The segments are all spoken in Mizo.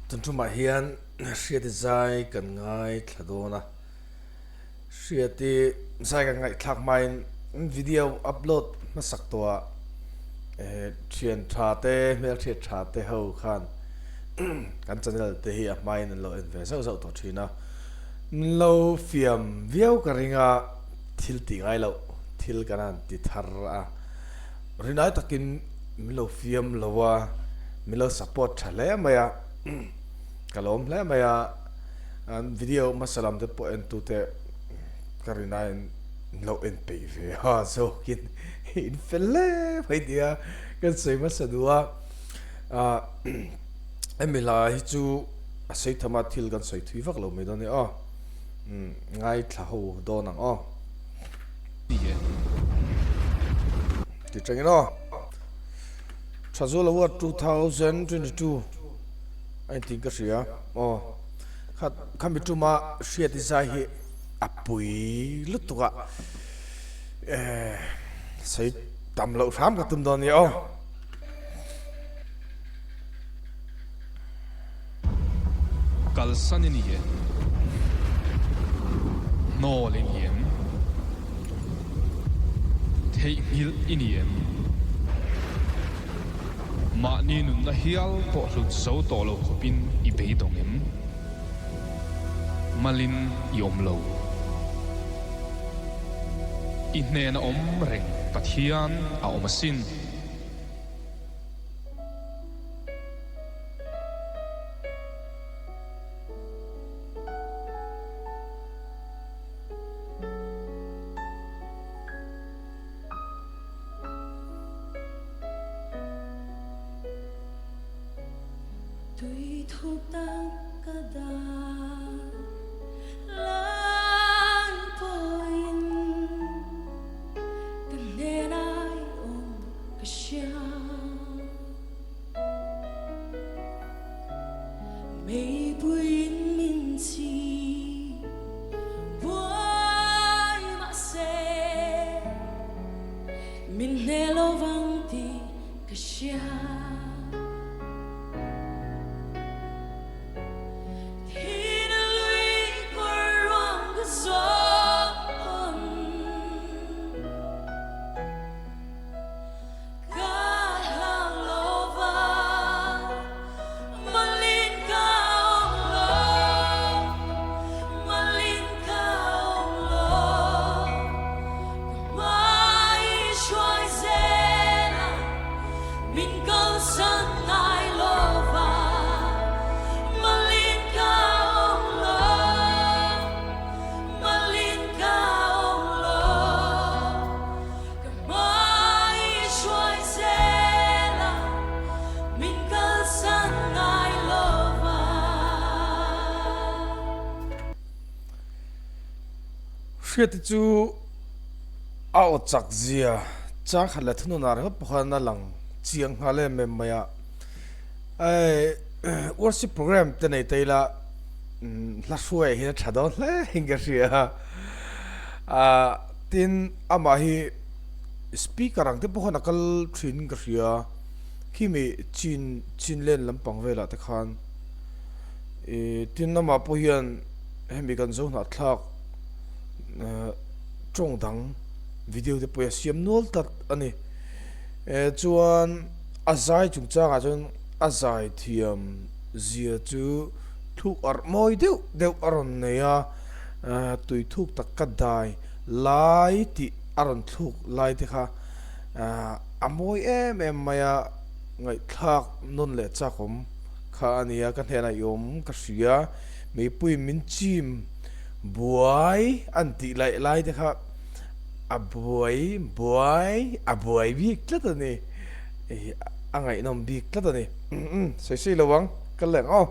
Tun tumah hian Hriati zai kan ngaithla dawn a, Hriati zai kan ngaihthlak hmain video upload hmasak tawhah thian tha te hmelhriat tha te ho khan kan channel te hi a hmain an lo en ve zauh zauh tawh thin a, min lo fiam viau ka ring a, thil tih ngai loh thil kan han ti thar a, rinai takin min lo fiam lo a, min lo support tha hle mai a, ka lawm hle mai a, video hmasa lam te pawh en tute ka rinaiin min lo en peih ve a zawkin in fel hle mai nia kan sawi hmasa duh a, hemi hla hi chu a sawi tham a thil kan sawi thui vak lo mai dawn a ni aw. Ngaithla ho dawn ang aw. Ti tangin aw. Thazual Award 2022 a intin ka hria aw. Kha khami tuma hriat i zai hi a pui lutuk a. Sawi tam loh hram ka tum dawn nia aw. Kalsan i ni em? Hnawl i ni em? Theihnghilh i ni em? Mahni nunna hial pawh hlut zo tawh lo khawpin i beidawng em? Malin i awm lo. I hnena awm reng Pathian a awm asin. Tui thuk tak ka dah lai pawhin ka hnenah i awm ka hria. Meipuiin min chhi buai mahse min hne lo vang tih ka hria. Thina lui kawr ruang ka zawn. Ka hlau lo va, malin ka awm lo, malin ka awm lo. Ka hmai i hruai zel a, min kalsan ngai lo va, malin ka awm lo, malin ka awm lo. Ka hmai i hruai zel a, min kalsan ngai lo va. Hriati chu a aw chak zia chang khat leh thunun ah ringawt pawh khan a lang chiang nghal em em mai a. Worship program te nei ta ila hla hruai ah hian a tha dawn hle in ka hria a. Tin, amah hi speaker ang te pawh khan a kal thin ka hria, khimi chin chin len lampang velah te khan ih tin amah pawh hian hemi kan zo hnahthlak tawng dang video te pawh hi a siam nual tlat a ni. Eh chuan a zai chungchangah chuan a zai thiam zia chu thluk arh mawi deuh deuh a rawn nei a. Tui thuk tak ka dai lai tih a rawn thluk lai te kha a mawi em em mai a, ngaihthlak nawn leh chak awm kha a nia, ka hnenah i awm ka hria, mipui min chim buai an tih laih lai te kha a buai buai a buai bik tlat a ni, a ngaihnawm bik tlat a ni, sawi sawi lo ang ka leng aw.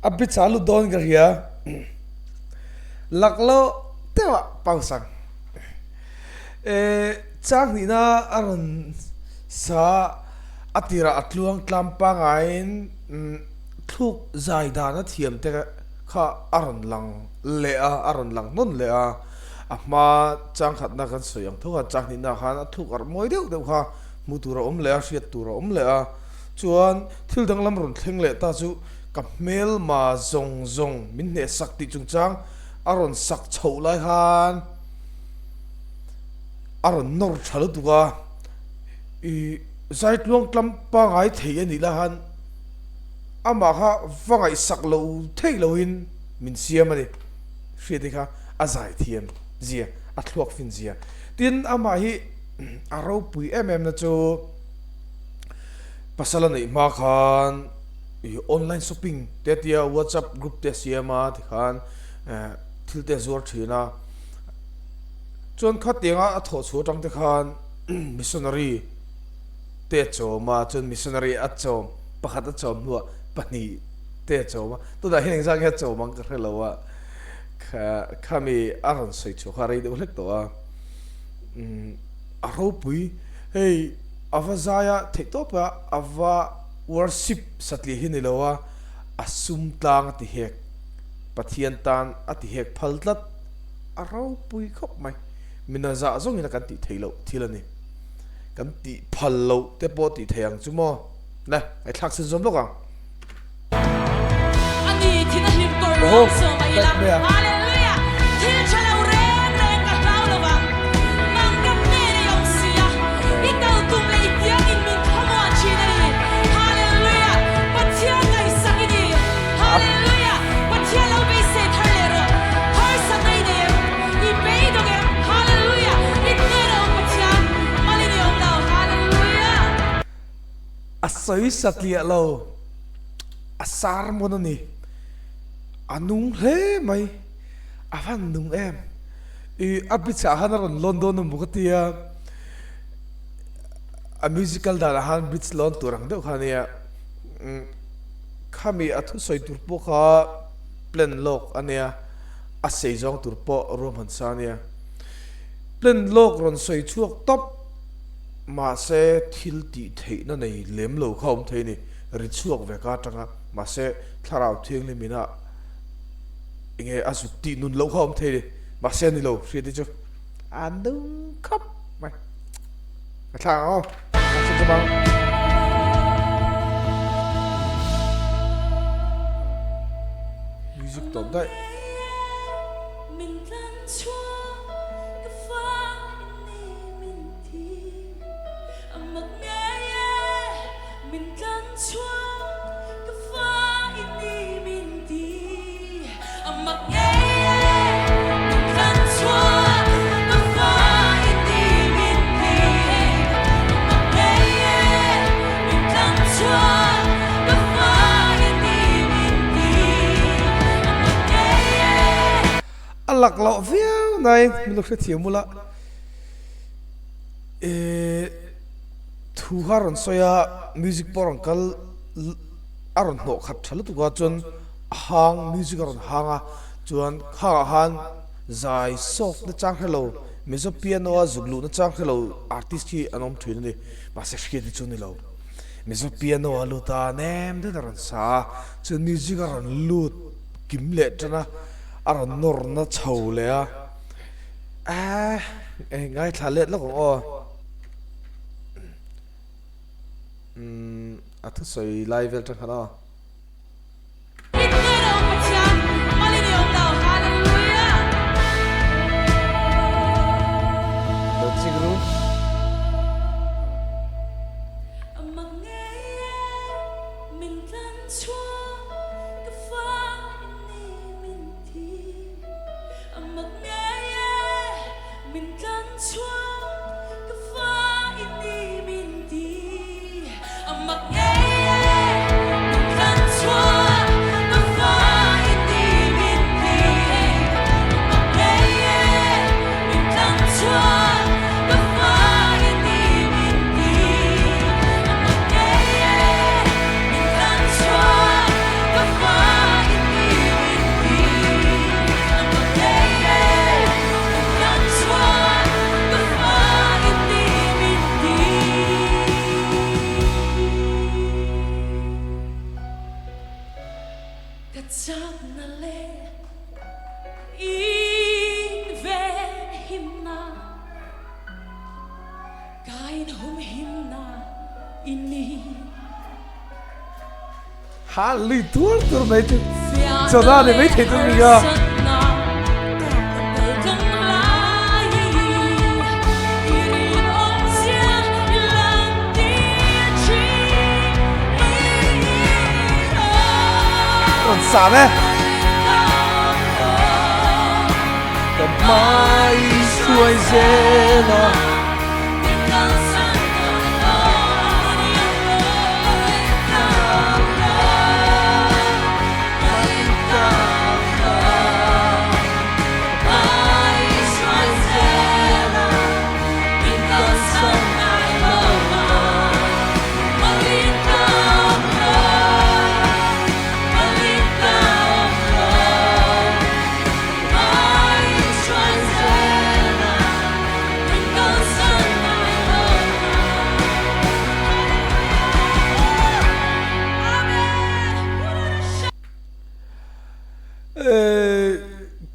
A bridge ah a lut dawn ka hria. Laklawh deuh ah pause ang. Chang hnihna a rawn sa a tirah a tluang tlam pangaiin thluk zai dan a thiam te kha a rawn lang leh a, a rawn lang hnawn leh a. A hma chang khatna kan sawi ang tho khan chang hnihna khan a thluk arh mawi deuh deuh kha hmuh tur a awm leh a, hriat tur a awm leh a. Chuan thil danglam rawn thleng leh ta chu ka hmelma zawng zawng min hnehsak tih chungchang a rawn sak chhoh lai khan a rawn nawr tha lutuk a, ih zaitluang tlam pangai thei a nih lai khan amah kha va ngaihsak lo theih loin min siam a ni. Hriat hi kha a zai thiam zia, a thluak fin zia. Tin, amah hi a ropui em em na chu pasal a neih hma khan ih online shopping te tia whatsapp group te a siam a tikhan thil te a zuar thin a. Chuan khatianga a thawh chhuah atang te khan missionary te a chawm a, chuan missionary a chawm pakhat a chawm hnuah pahnih te a chawm a, tunah hian engzah nge a chawm ang ka hre lo a, kha khami a rawn sawi chhuah kha a rei deuh hlek tawh a, umm a ropui hei a va zai a theih tawp a a va worship satliah hi ni lo a, a sum tlang a ti hek Pathian tan a ti hek phal tlat. A ropui khawp mai. Mina zah zawngin a kan tih theih loh thil a ni. Kan tih phal loh te pawh tih theih ang chu maw? Le, ngaihthlak sin zawm lawk ang. A ni thin a hlim kawr Oho, ruang sawm a daih ila. mai a. Hallelujah! Thil tha lo reng reng ka hlau lo vang. Nang ka hnen i awm si a, i kal tum leh i tiangin min thlamuan thin a ni. Hallelujah! Pathian ngaihsak i ni. Hallelujah! Pathian lo beisei thar leh rawh. Harsatna i nei em? I beidawng em? Hallelujah! I hnen a awm Pathian, malin i awm lo. Hallelujah! A sawi satliah lo, a sermon a ni. A nung hle mai, a van nung em. I a bridge ah khan a rawn lawn dawn emaw ka tia, a musical danah khan bridge lawn tur ang deuh kha a nia. Khami a thusawi tur pawh kha plan lawk a nia, a sei zawng tur pawh ruahman sa a nia. Plan lawk rawn sawi chhuak tawp mahse thil tih theihna nei lem lo kha awm thei a ni, ri chhuak ve ka atanga mahse thlarau thianghlim ina enge a zuk tih nun loh kha awm thei a ni, mahse a ni lo hriat hi chu a nung khawp mai. A thla ang aw. Music tawp daih. A lak loh viau nai min lo hrethiam ula eh thu kha a rawn sawi a music pawh a rawn kal a rawn hnawh khat tha lutuk a chuan a hang music a rawn hang a chuan khangah khan zai soft na chang hrelo Mizo piano a zuk luh na chang hrelo artist hi an awm thin a ni mahse hriat hi chu ni lo Mizo piano a lut a nem deuhin a rawn sa a chuan music a rawn lut kim leh tan a a rawn nawr na chho leh a eh ngaithla let lawk ang aw. Umm a thusawi lai vel tang khan aw. Lo chik ru. Min tlan chhuak ka fa i ni min ti a mak ngei e min tlan. Ha lui tur tur mai chu chawna ni mai thei tur ni a. Rawn san e. Ka hmai hruai zel a.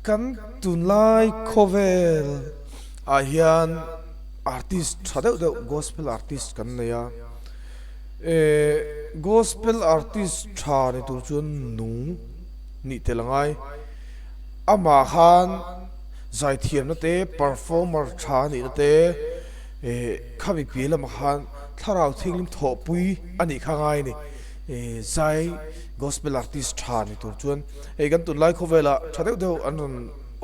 Kan tunlai khawvel ah hian artist tha deuh deuh gospel artist kan nei a, gospel artist tha ni tur chuan nung nih tel a ngai. Amah khan zaithiamna te, performer tha a nihna te, eh khami piah lamah khan thlarau thianghlim thawhpui a nih kha ngai a ni. Eh zai gospel artist tha ni tur chuan hei kan tunlai khawvelah tha deuh deuh an rawn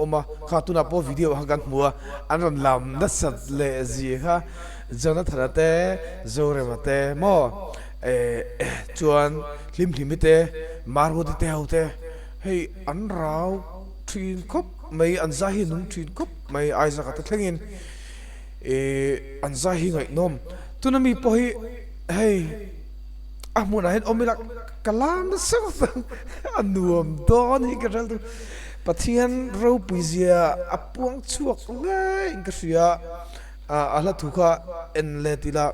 awm a, kha tunah pawh video kha kan hmu a, an rawn lam nasat leh zia kha Jonathan-a te, Zorema te maw eh chuan Hlimhlimi te, Maruati te ho te. Hei an rau thin khawp mai, an zai hi nung thin khawp mai Isaac-a te thlengin ih an zai hi ngaihnawm. Tuna mi pawh hi hei a hmunah hian awm ila ka la nasa ngawt ang a nuam dawn hi ka hre lutuk. Pathian ropui zia a puang chhuak hle in ka hria a, a hla thu kha en let ila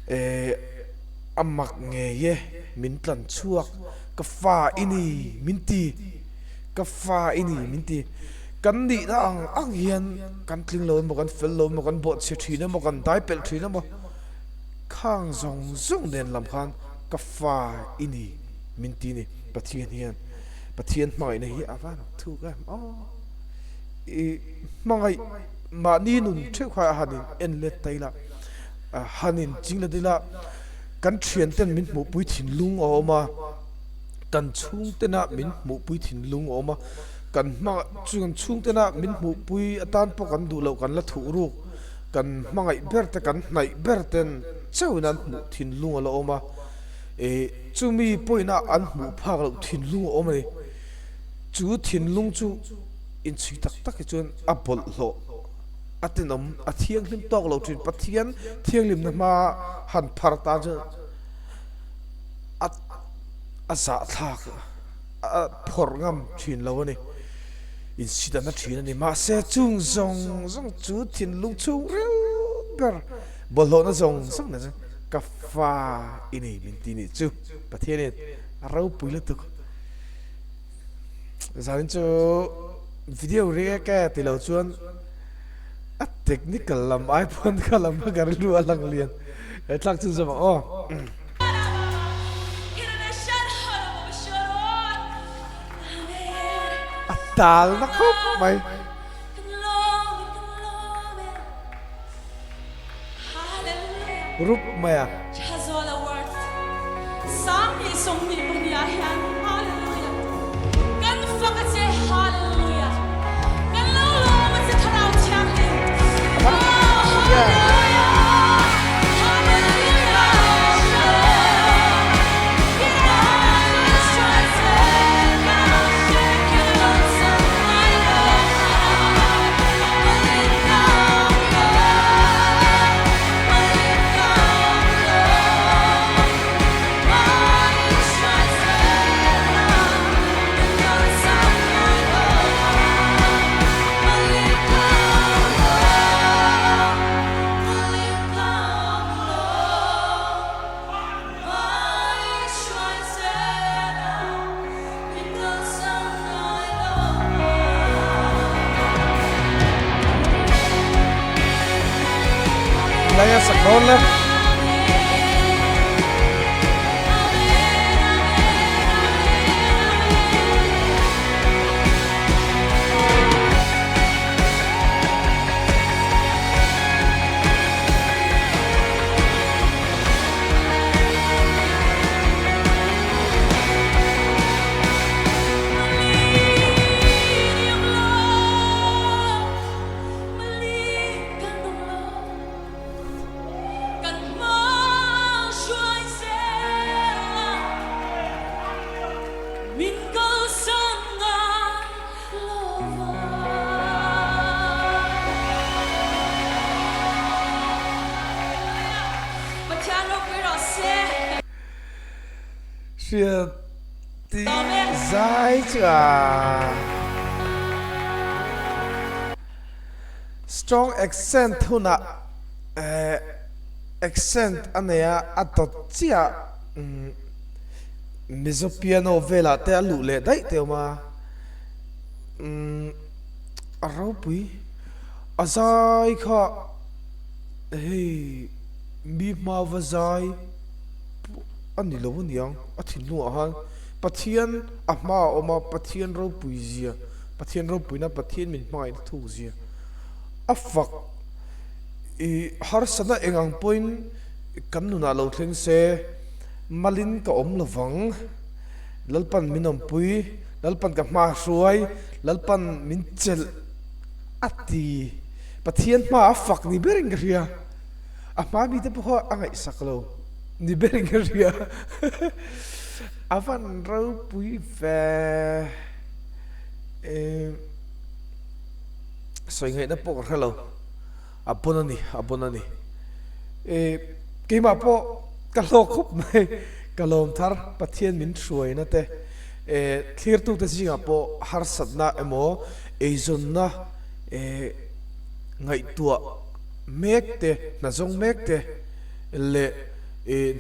eh a mak ngei e min tlan chhuak. Ka fa i ni min ti, ka fa i ni min ti. Kan nihna ang ang hian kan tling lo emaw, kan fel lo emaw, kan bawhchhe thin emaw, kan dai pelh thin emaw, khang zawng zawng nen lam khan ka fa i ni min ti ni. Pathian hian Pathian hmangaihna hi a van thuk em aw. I hmangaih mahni nun theuh kha a han in en let ta ila, han in ching let ila. Kan thianten min hmuhpui thinlung a awm a, kan chhungtena min hmuhpui thinlung a awm a, kan hma chu kan chhungtena min hmuhpui atan pawh kan duh loh kan la thuh ruk, kan hmangaih ber te kan hnaih ber ten chauhin an hmuh thinlung a la awm a, ih chumi pawhin a an hmuh phak loh thinlung a awm a ni. Chu thinlung chu inchhui tak tak hi chuan a bawlhhlawh. A tenawm, a thianghlim tawk lo thin. Pathian thianghlimna hma han phar tan chuan a a zahthlak a phawrh ngam thin lo a ni. Insidanna thin a ni. Mahse chung zawng zawng chu thinlung chhung ril ber bawlhhlawhna zawng zawng nen chuan ka fa i nei min ti nih chu Pathianin a ropui lutuk. Zanin chu video react e ti lo chuan a technical lam ai pawn kha lam kha ka rilru a lang lian he thlak chhun zawm ang aw. A tal na khawp mai. Rup mai a. Lai a sak dawn le. Hriati zai chu a strong accent hunah accent a nei a, a dawt chiah Mizo piano velah te a luh leh daih te awm a, a ropui a zai kha hei mi hma va zai pawh a ni lo aniang a thinlungah khan Pathian a hma a awm a, Pathian ropui zia, Pathian ropuina Pathian min hmangaihna thuk zia a fak ih harsatna eng ang pawhin kan nunah lo thleng se malin ka awm lovang, Lalpan min awmpui, Lalpan ka hma hruai, Lalpan min chelh a ti. Pathian hma a fak ni berin ka hria, a hma mite pawh kha a ngaihsak lo ni berin ka hria. A van ropui ve sawi ngaihna pawh ka hre lo, a pawn a ni, a pawn a ni. Keimah pawh ka hlawk khawp mai, ka lawm thar Pathian min hruaina te, thlirtute zingah pawh harsatna emaw eizawnna ngaihtuah mek te, hna zawng mek te leh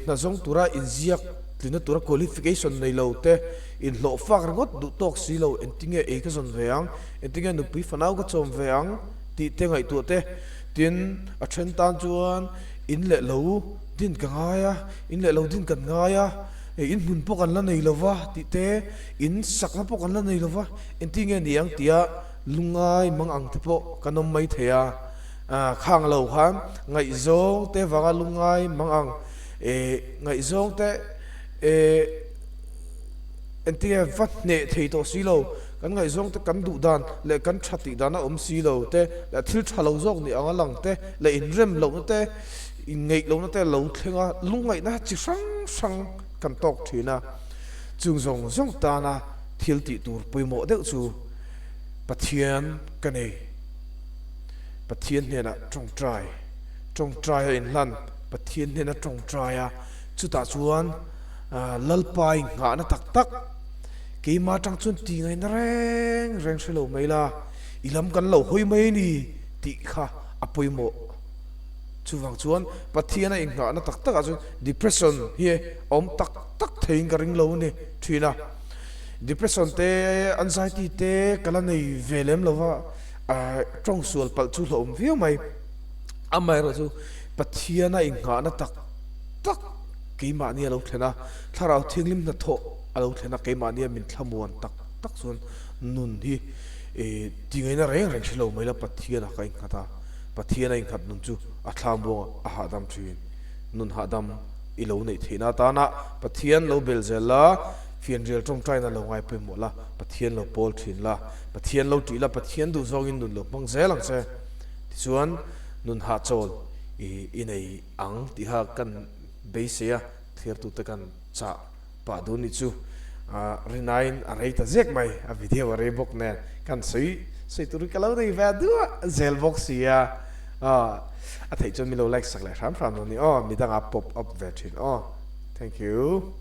hna zawng tura inziak tlina tura qualification nei lo te, inhlawh fak ringawt duh tawk si lo, engtinge ei ka zawn ve ang, engtinge nupui fanau ka chawm ve ang tih te ngaihtuah te, tin a then tan chuan in leh lo din ka ngai a, in leh lo din kan ngai a, in hmun pawh kan la nei lo va tih te, in sakna pawh kan la nei lo va, engtinge ni ang tia lungngai mang ang te pawh kan awm mai thei a, khang lo khan ngaihzawng te vanga lungngai mang ang, ngaihzawng te Entinge va hneh thei tawh si lo, kan ngaihzawng te kan duh dan leh kan tha tih dan a awm si lo te leh thil tha lo zawk ni anga lang te leh inrem lohna te, inngeih lohna te lo thleng a, lungngaihna chi hrang hrang kan tawk thin a. Chung zawng zawng tana thil tih tur pawimawh deuh chu Pathian ka nei. Pathian hnenah tawngtai, tawngtai a inhlan, Pathian hnena tawngtai a, chutah chuan, Lalpa inghahna tak tak, keimah atang chuan ti ngaihna reng reng hre lo mai la, i lam kan lo hawi mai a ni tih kha a pawimawh. Chuvang chuan Pathiana inghahna tak takah chuan depression hi a awm tak tak theiin ka ring lo a ni thin a. Depression te, anxiety te ka la nei ve lem lo va, tawng sual palh chu hlauhawm viau mai. Amaherawhchu Pathiana inghahna tak tak. Keimahni a lo thlen a, Thlarau Thianghlim hnathawh a lo thlen a, keimahnia min thlamuan tak tak chuan nun hi tingaihna reng reng hre lo mai la, Pathian ah ka innghat a, Pathian a innghat nun chu a thlamuang a hahdam thin. Nun hahdam i lo neih theihna atana Pathian lo bel zel la, fianrial tawngtaina lo ngai pawimawh la, Pathian lo pawl thin la, Pathian lo tih la, Pathian duh zawngin nun lo hmang zel ang che. Tichuan nun hahchawl i nei ang tiha kan beisei a, thirtute kan chah pah dun nih chu rinaiin a rei ta zek mai, a video a rei bawk nen kan sawi sawi tur hi ka lo nei ve duah zel bawk si a, a theih chuan min lo like sak leh hram hram lo ni aw, midangah pop up ve thin aw, thank you.